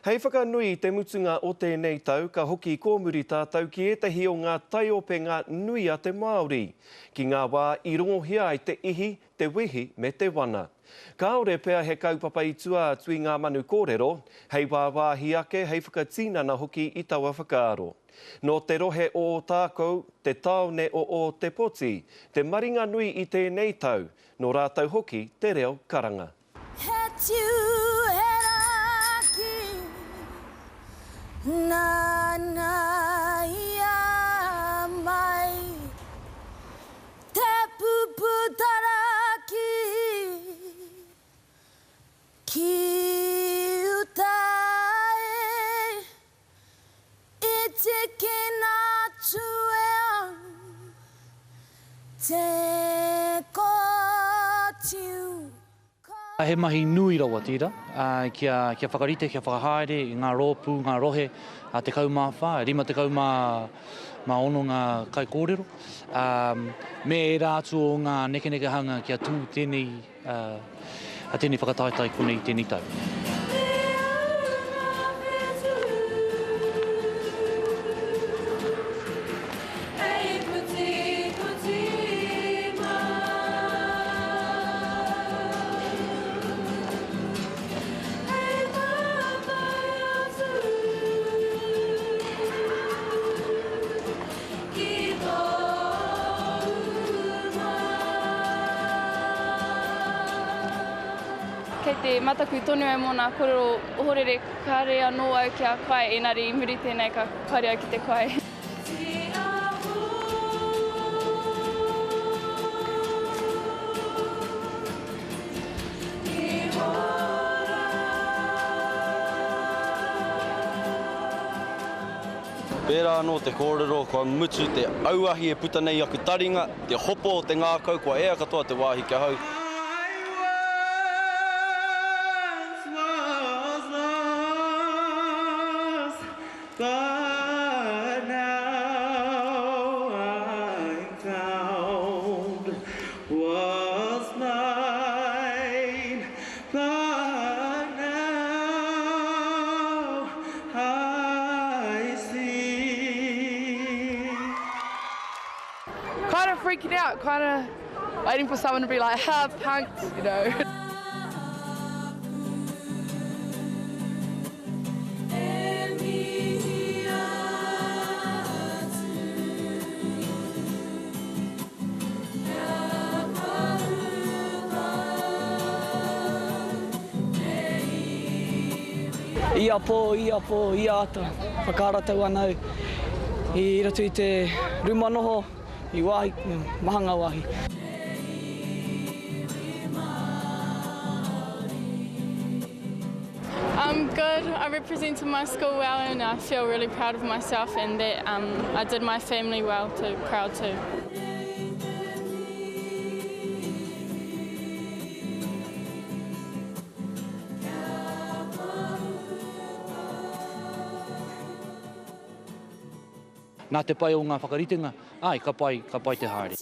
Hei whakanui i te mutunga o tēnei tau, ka hoki kōmuri tātou ki ētahi o ngā taiopenga nui a te Māori, ki ngā wā i rongohia ai te ihi, te wehi me te wana. Kāore pea he kaupapa i tua atu i ngā manu kōrero, hei wāwāhi ake, hei whakatinana hoki i taua whakaaro. Nō te rohe o Ōtākou, te tāone o Ōtepoti, te maringanui i tēnei tau, nō rātou hoki te reo karanga. He tiu, he raki, nāna i a mai te puputaraki ki uta e. I tikina atu e au te kōtiu. He mahi nui rawa tērā, kia, kia whakarite, kia whakahaere i ngā rōpū, ngā rohe 14, 56 ngā kaikōrero, me ērā atu o ngā nekenekehanga kia tū tēnei, tēnei whakataetae konei i tēnei tau. Kei te mataku tonu au mō nā korero ohorere kāre anō au kia kai engari i muri tēnei ka haere au ki te kai. Pērā anō te kōrero, kua mutu te auahi e puta nei i aku taringa, te hopo o te ngākau, kua ea katoa te wāhi ki ahau. But now I'm found, was mine, but now I see. Kind of freaking out, kind of waiting for someone to be like, ha, punked, you know. Ia pō, ia pō, ia ata, whakaratau ana au i roto i te rūma noho, i wāhi, maha ngā wāhi. I'm good, I represented my school well and I feel really proud of myself and that um, I did my family well too, proud too. Nā te pai o ngā whakaritenga, āe, ka pai, ka pai te haere.